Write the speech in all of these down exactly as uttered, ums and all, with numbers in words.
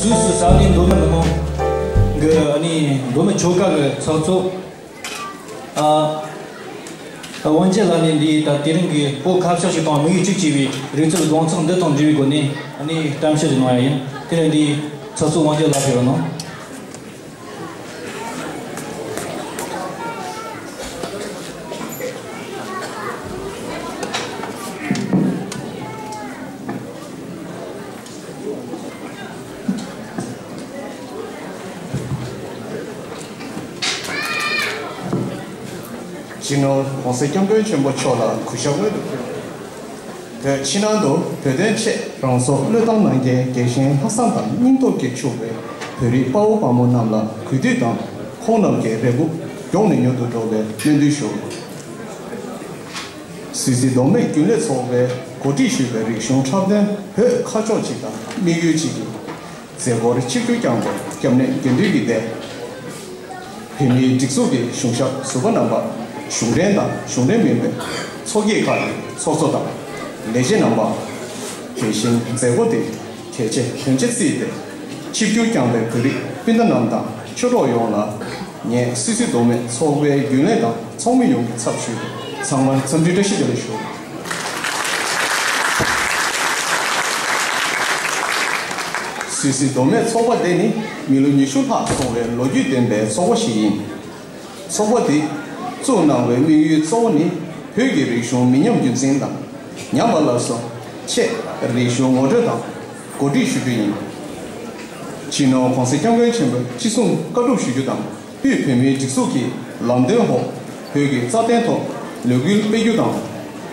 དུས་སུ་ས་གནས་མདོ་སྨད་མི་མང་གི་ཨ་ནི་མདོ་སྨད་ཆོལ་ཁ་གི་ཚོགས་གཙོ། ཨ། དབང་རྒྱལ་ལགས་ནས་འདི་ད་དེ་རིང་གི་བོད་ཁ་བཤད་ཞིག་དང་དམིགས་ཡུལ་གཅིག་ཅེས་པའི་རིག་རྩལ་དགོང་ཚོགས་འདི་དང་འབྲེལ་བའི་སྒོ་ནས་ཨ་ནི་གཏམ་བཤད་ཞིག་གནང་ཡ་ཡིན། དེ་ལས་འདི་ཚོགས་གཙོ་དབང་རྒྱལ་ལགས་ཕེབས་རོགས་གནང་། སྤྱི་ནོར་༸གོང་ས་༸སྐྱབས་མགོན་ཆེན་པོ་མཆོག་ལ་གུས་ཞབས་སྔོན་དུ་ཕུལ། བོད་ཕྱི་ནང་དུ་བོད་དོན་ཆེད་རང་སྲོག་བློས་བཏང་གནང་མཁན་རྒྱལ་གཞན་ལྷག་བསམ་དང་སྙིང་སྟོབས་ཀྱིས་ཕྱུག་པའི་བོད་རིགས་དཔའ་བོ་དཔའ་མོ་རྣམས་ལ་གུས་འདུད་དང་ཁོང་རྣམས་ཀྱི་རེ་སྒུག་མགྱོགས་ནས་མྱུར་དུ་འགྲོ་བའི་སྨོན་འདུན་ཞུ། སུད་སི་མདོ་སྨད་རྒྱུན་ལས་ཚོགས་པས་གོ་སྒྲིག་ཞུས་པའི་རིག་གཞུང་འཁྲབ་སྟོན་བོད་ཁ་ཕྱོགས་གཅིག་དང་དམིགས་ཡུལ་གཅིག་གི་མཛད་སྒོར་ཆིབས་བསྒྱུར་བསྐྱངས་པའི་སྐྱབས་གནས་དགེ་འདུན་གྱིས་བདེ། བོད་མིའི་སྒྲིག་འཛུགས་ཀྱི་གཞུང་ཞབས་ཟུར་པ་རྣམ་པ། གཞུང་འབྲེལ་དང་གཞུང་འབྲེལ་མིན་པའི་ཚོགས་སྐྱིད་ཁག་གི་ཚོགས་གཙོ་དང་ལས་བྱེད་རྣམ་པ། དེ་བཞིན་མཛད་སྒོ་དེ་གལ་ཆེ་དོན་ཆེ་བརྩིས་ཏེ་ཆིབས་བསྒྱུར་བསྐྱངས་པའི་བོད་རིགས་སྤུན་ཟླ་རྣམས་དང་ཆོས་གྲོགས་ཡོངས་ལ་ངས་སུད་སི་མདོ་སྨད་ཚོགས་པའི་རྒྱུན་ལས་དང་ཚོགས་མི་ཡོངས་ཀྱི་ཚབ་ཞུས་ཏེ་ཚང་མར་འཚམས་འདྲི་བཀྲ་ཤིས་བདེ་ལེགས་ཞུ། སུད་སི་མདོ་སྨད་ཚོགས་པ་དེ་ནི་མི་ལོ་ཉི་ཤུ་ལྷག་སོང་བའི་ལོ་རྒྱུས་ལྡན་པའི་ཚོགས་པ་ཞིག་ཡིན། ཚོགས་པ་འདི་བཙུགས་གནང་བའི་དམིགས་ཡུལ་གཙོ་བོ་ནི་བོད་ཀྱི་རིག་གཞུང་མི་ཉམས་རྒྱུན་འཛིན་དང་ཉམས་པ་སླར་གསོ་ཆེད་རིག་གཞུང་ངོ་སྤྲོད་དང་གོ་སྒྲིག་ཞུ་རྒྱུ་ཡིན། སྤྱི་ནོར་༸གོང་ས་༸སྐྱབས་མགོན་ཆེན་པོས་ཅི་གསུང་བཀའ་སྒྲུབ་ཞུ་རྒྱུ་དང་དབུས་བོད་མིའི་སྒྲིག་འཛུགས་ཀྱི་ལམ་སྟོན་འོག་བོད་ཀྱི་རྩ་དོན་ཐོག་ལས་འགུལ་སྤེལ་རྒྱུ་དང་།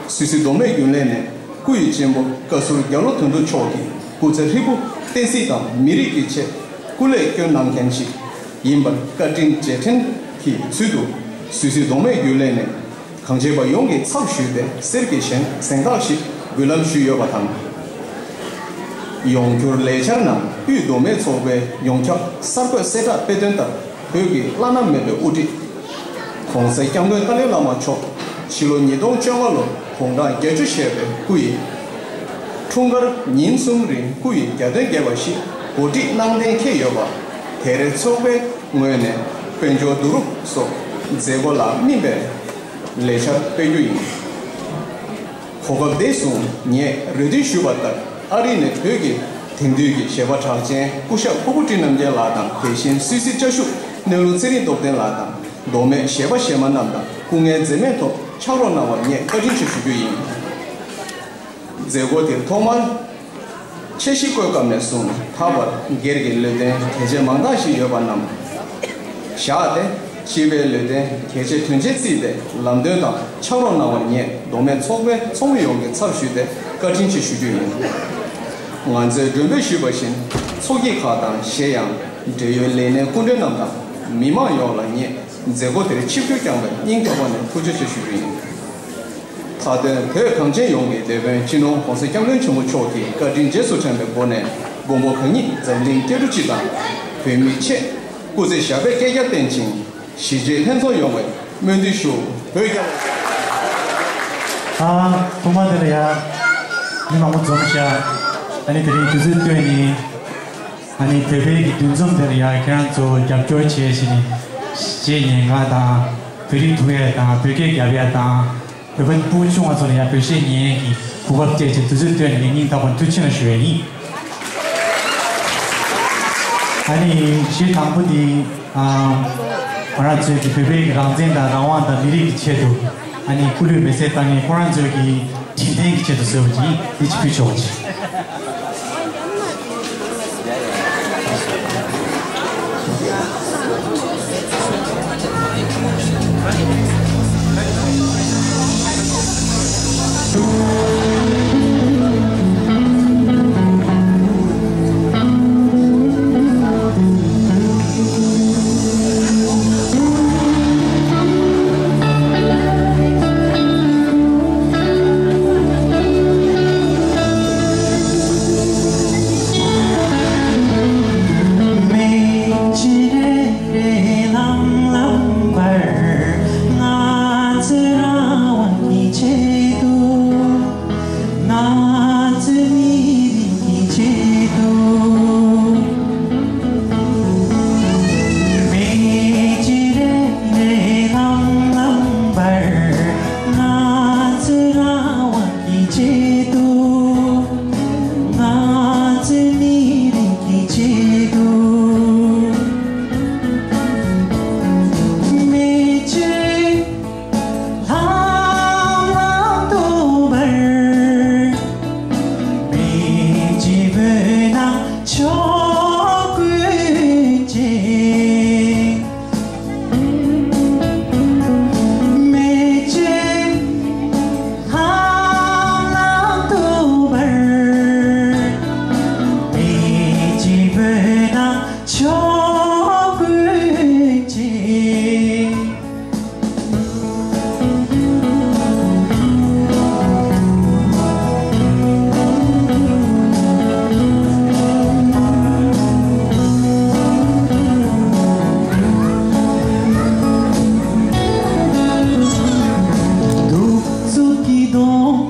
སུད་སི་མདོ་སྨད་རྒྱུན་ལས་ནས་སྐུ་ཡི་གཅེན་པོ་བཀའ་ཟུར་རྒྱ་ལོ་དོན་གྲུབ་མཆོག་གི་སྐུ་ཚེ་ཧྲིལ་པོ་བསྟན་སྲིད་དང་མི་རིགས་ཀྱི་ཆེད་སྐུ་ལས་བསྐྱོན་གནང་མཁན་ཞིག་ཡིན་པར་བཀའ་དྲིན་རྗེས་དྲན་གྱི་ཚུལ་དུ་སུད་སི་མདོ་སྨད་རྒྱུན་ལས་ནས་གང་བྱེད་པ་ཡོངས་ཀྱི་ཚབ་ཞུས་ཏེ་གསེར་གྱི་གཟེངས་གཟེངས་རྟགས་ཤིག་འབུལ་ལམ་ཞུས་ཡོད་པ་དང་། ཡོངས་གྱུར་ལས་འཆར་ནང་དབུས་མདོ་སྨད་ཚོགས་པའི་ཡོངས་ཁྱབ་གསར་འགོད་གསལ་བསྒྲགས་དཔེ་སྟོན་ལྟར། བོད་ཀྱི་བླ་ན་མེད་པའི་དབུ་ཁྲིད་༸གོང་ས་༸སྐྱབས་མགོན་ཏཱ་ལའི་བླ་མ་མཆོག་ཕྱི་ལོ་ཉིས་སྟོང་བཅོ་ལྔ་ལོར་དགུང་གྲངས་བརྒྱད་ཅུ་བཞེས་པའི་སྐུ་ཡི་འཁྲུངས་སྐར་ཉིན་གསུམ་རིང་སྐུ་ཡི་གྱ་སྟོན་རྒྱས་པ་ཞིག་གོ་སྒྲིག་གནང་གཏན་འཁེལ་ཡོད་པ། དེར་ཚོགས་པའི་ངོས་ནས་དཔལ་འབྱོར་བསྡུ་རུབ་སོགས་མཛད་སྒོ་ལ་སྨིན་པའི་ལས་འཆར་སྤེལ་རྒྱུ་ཡིན། གོ་སྐབས་འདི་བཟུང་ངས་རེ་འདུན་ཞུས་པ་ལྟར་ཨ་རི་ནས་བོད་ཀྱི་དེང་དུས་ཀྱི་གཞས་པ་གྲགས་ཅན་སྐུ་ཞབས་ཕུར་བུ་བཀྲིས་རྣམ་རྒྱལ་ལགས་དང་། དེ་བཞིན་སུད་སི་བཀྲ་ཤིས་སྣོད་ལུང་ཚེ་རིང་སྟོབས་ལྡན་ལགས་དང་། མདོ་སྨད་གཞས་པ་གཞས་མ་རྣམས་དང་སྐུ་ངལ་འཛེམས་མེད་ཐོག་ཕྱག་རོགས་གནང་བར་ངས་བཀའ་དྲིན་ཆེ་ཞུ་རྒྱུ་ཡིན། མཛད་སྒོ་དེར་ཐོག་མར་ཆེ་བཞི་བཀོད་སྐབས་ནས་བཟུང་ད་བར་སྒེར་གྱི་ལས་དོན་གལ་ཆེ་མང་དག་ཞིག་ཡོད་པ་རྣམས་བཞག་སྟེ། སྤྱི་པའི་ལས་དོན་གལ་ཆེ་དོན་ཆེ་བརྩིས་ཏེ་ལམ་སྟོན་དང་ཕྱག་རོགས་གནང་བར་ངས་མདོ་སྨད་ཚོགས་པའི་ཚོགས་མི་ཡོངས་ཀྱི་ཚབ་ཞུས་ཏེ་བཀའ་དྲིན་ཆེ་ཞུ་རྒྱུ་ཡིན། ང་ཚོས་མགྲོན་འབོད་ཞུས་པ་བཞིན་ཚོགས་སྐྱིད་ཁག་དང་གཞན་ཡང་འབྲེལ་ཡོད་ལས་སྣེ་སྐུ་མགྲོན་རྣམས་དང་མི་མང་ཡོངས་ལ་ངས་མཛད་སྒོ་དེར་ཆིབས་བསྒྱུར་བསྐྱངས་པའི་སྙིང་ཐག་པ་ནས་ཐུགས་རྗེ་ཆེ་ཞུ་རྒྱུ་ཡིན། མཐའ་དོན་བོད་གངས་ཅན་ཡོངས་ཀྱི་དེད་དཔོན་སྤྱི་ནོར་༸གོང་ས་༸སྐྱབས་མགོན་ཆེན་པོ་མཆོག་གི་བཀའ་དྲིན་རྗེས་སུ་དྲན་པའི་སྒོ་ནས་མགོན་པོ་གང་ཉིད་འཛམ་གླིང་སྐྱེ་འགྲོ་སྤྱི་དང་བོད་མིའི་ཆེད་སྐུ་ཚེ་ཞབས་པད་བསྐལ་བརྒྱར་བརྟན་ཅིང་གཞིས་བྱེས་ལྷན་ཚོགས་ཡོངས་བའི་སྨོན་འདུན་ཞུ། བོད་རྒྱལ། ཨ། ཐོག་མ་དེ་ལ་ཡ་མི་མང་པོ་འཛོམས་ཤག་ཨ་ནི་དེ་རིང་དུས་ཚོད་བཏོན་ནས་ཨ་ནི་བོད་པའི་གི་འདུ་འཛོམས་དེ་ལ་ཡ་ཁྱེད་རང་ཚོ་རྒྱབ་སྐྱོར་བྱས་བྱས་ནས་གཞས་ཉན་ག་དང་བོད་རིགས་ཐུག་ཡ་དང་བོད་སྐད་རྒྱབ་ཡ་དང་། བོད་པ་ཕྲུ་གུ་ཆུང་བ་ཚོ་ལ་ཡང་བོད་གཞས་ཉན་གྱི་གོ་སྐབས་སྤྲད་བྱས་དུས་ཚོད་བཏོན་ནས་སྙིང་ཐག་པ་ནས་ཐུགས་རྗེ་ཆེ་ཞུ་ཡ་ཡིན། ཨ་ནི་གཞས་དང་པོ་འདི་ཨ་ང་རང་ཚོའི་གི་བོད་པའི་གི་རང་བཙན་དང་རང་དབང་དང་མི་རིགས་ཀྱི་ཆེད་དུ་ཨ་ནི་སྐུ་ལུས་མེ་སྲེག་བཏང་མཁན་ཁོ་རང་ཚོའི་གི་དྲིན་ལན་གྱི་ཆེད་དུ་བཟོས་པ་ཅིག་ཡིན། འདི་ཅིག་ཕུལ་ཆོག་པ་ཅིག་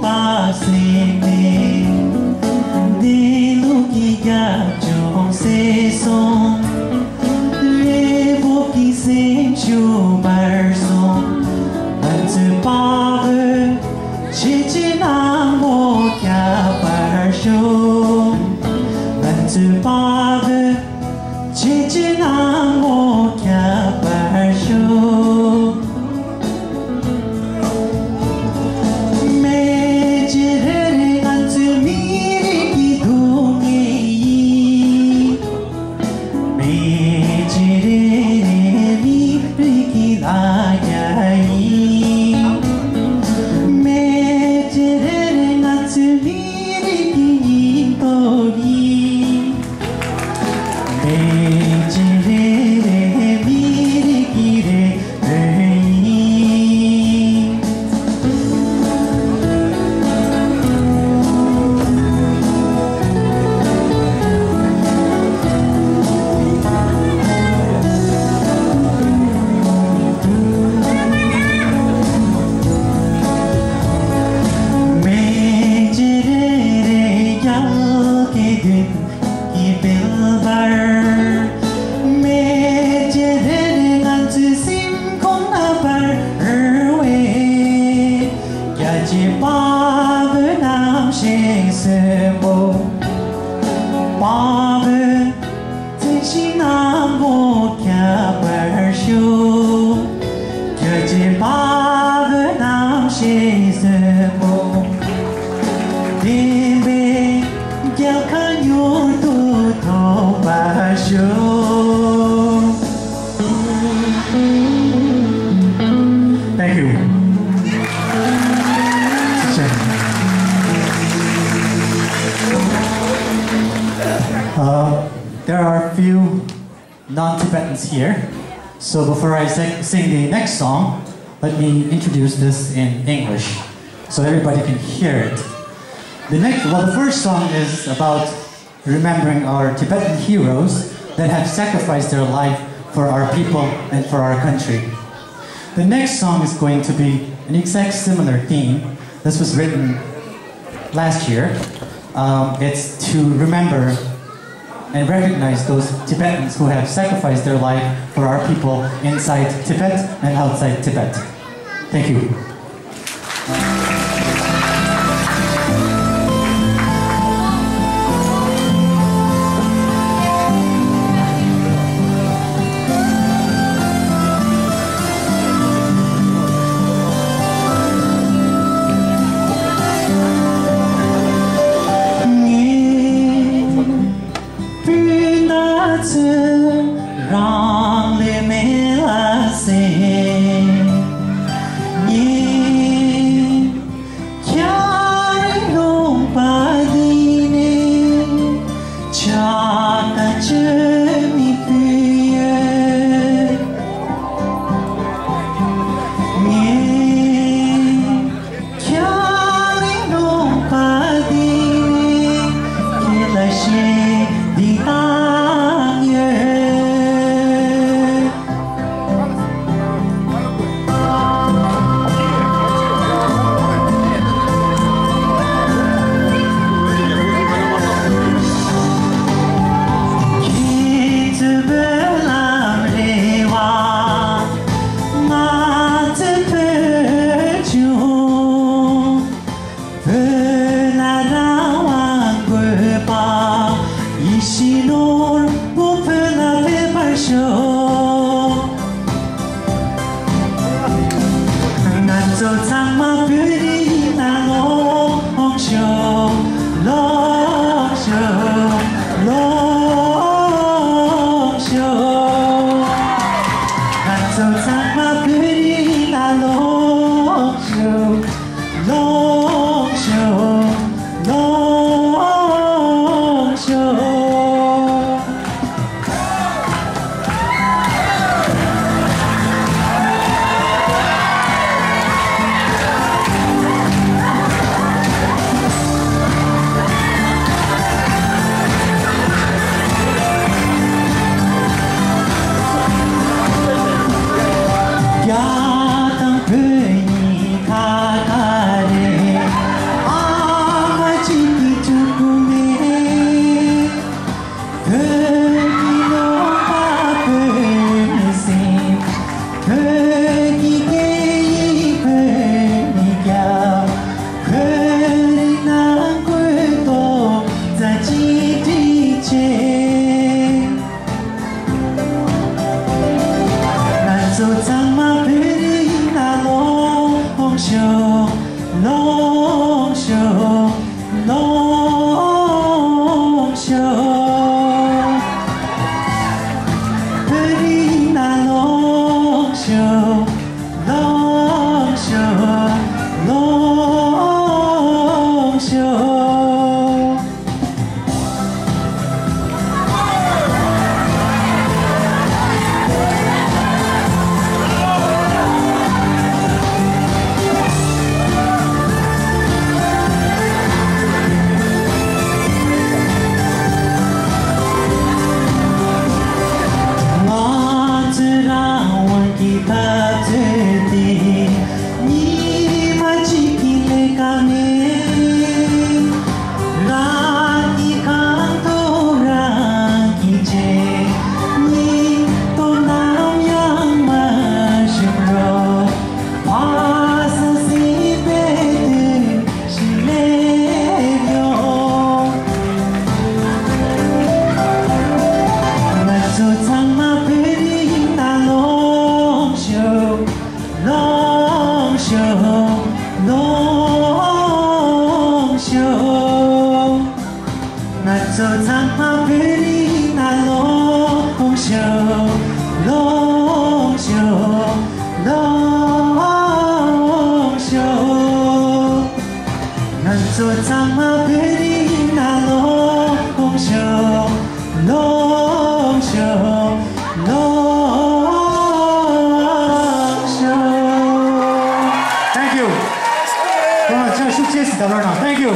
པ་སེམས་ནས་འདས་ལུགས་ཀྱི་རྒྱབ་ལྗོངས་གསལ་སོང་། རེ་བོ་གི་སེམས་ཤུགས་འཕར་སོང་། ང་ཚོའི་དཔའ་བོས་ཆེས་ཆེ་གནམ་འོག་ཁྱབ་པར་ཤོག། ང་ཚོའི་དཔའ་བོས་ཆེས་ཆེ་གནམ་འོག་ཁྱབ་པར་ཤོག། མེ་ལྕེ་རེ་རེ་ང་ཚོའི་མི་རིགས་ཀྱི་སྡུག་བསྔལ་ཡིན། མེ་ལྕེ་རེ་རེ་མི་རིགས་ཀྱི་ལ་རྒྱ་ཡིན། མེ་ལྕེ་རེ་རེ་ང་ཚོའི་མི་རིགས་ཀྱི་སྙིང་སྟོབས་ཡིན། མེ་ལྕེ་རེ་རེ་མི་རིགས་ཀྱི་རེ་འདོད་ཡིན། མེ་ལྕེ་རེ་རེ་རྒྱལ་ཁའི་མདུན་གྱི་དཔལ་འབར། མེ་ལྕེ་རེ་རེ་ང་ཚོའི་སེམས་ཁོང་ན་འབར་བའི་རྒྱལ་གཅེས་དཔའ་བོའི་རྣམ་ཤེས་གསོན་པོ། དཔའ་བོའི་བརྩེ་ཞེན་གནམ་འོག་ཁྱབ་པར་ཤོག། རྒྱལ་གཅེས་དཔའ་བོའི་རྣམ་ཤེས་གསོན་པོ། བདེན་པའི་རྒྱལ་ཁ་མྱུར་དུ་ཐོབ་པར་ཤོག། Thank you. Uh, there are a few non-Tibetans here. So before I sing, sing the next song, let me introduce this in English so everybody can hear it. The next, well, the first song is about remembering our Tibetan heroes that have sacrificed their life for our people and for our country. The next song is going to be an exact similar theme. This was written last year. Um, it's to remember and recognize those Tibetans who have sacrificed their life for our people inside Tibet and outside Tibet. Thank you. སྤུན་ཟླ་ཚོས་རང་ལས་མེད་ལ་ཟེར། ངས་ ང་ཚོའི་རང་དབང་གི་འཐབ་རྩོད་འདི་ཉི་མ་གཅིག་གི་ལས་ཀ་མིན། རང་གི་ཁང་ཐོག་རང་གིས་བྱེད། སྙིང་སྟོབས་ནམ་ཡང་མ་ཞུམ་རོགས། ཕ་ས་སྲིད་པའི་དུས་ཤིག་སླེབས་ཡོང་། ང་ཚོ་ཚང་མ་བོད་རིགས་ནང་ལོངས་ཤོག། ལོངས་ཤོག། ལོངས་ཤོག། ང་ཚོ་ཚང་མ་བོད་རིགས་ནང་ལོངས་ཤོག། ལོངས་ཤོག། ལོངས་ཤོག། ང་ཚོ་ཚང་མ་བོད་རིགས་ནང་ལོངས་ཤོག། ལོངས་ཤོག། ལོངས་ཤོག། Thank you. ཁོང་ལ་ཕྱག་ཤུགས་ཆེ་ཞིག་བརྡབ་རོགས་གནང་། Thank you.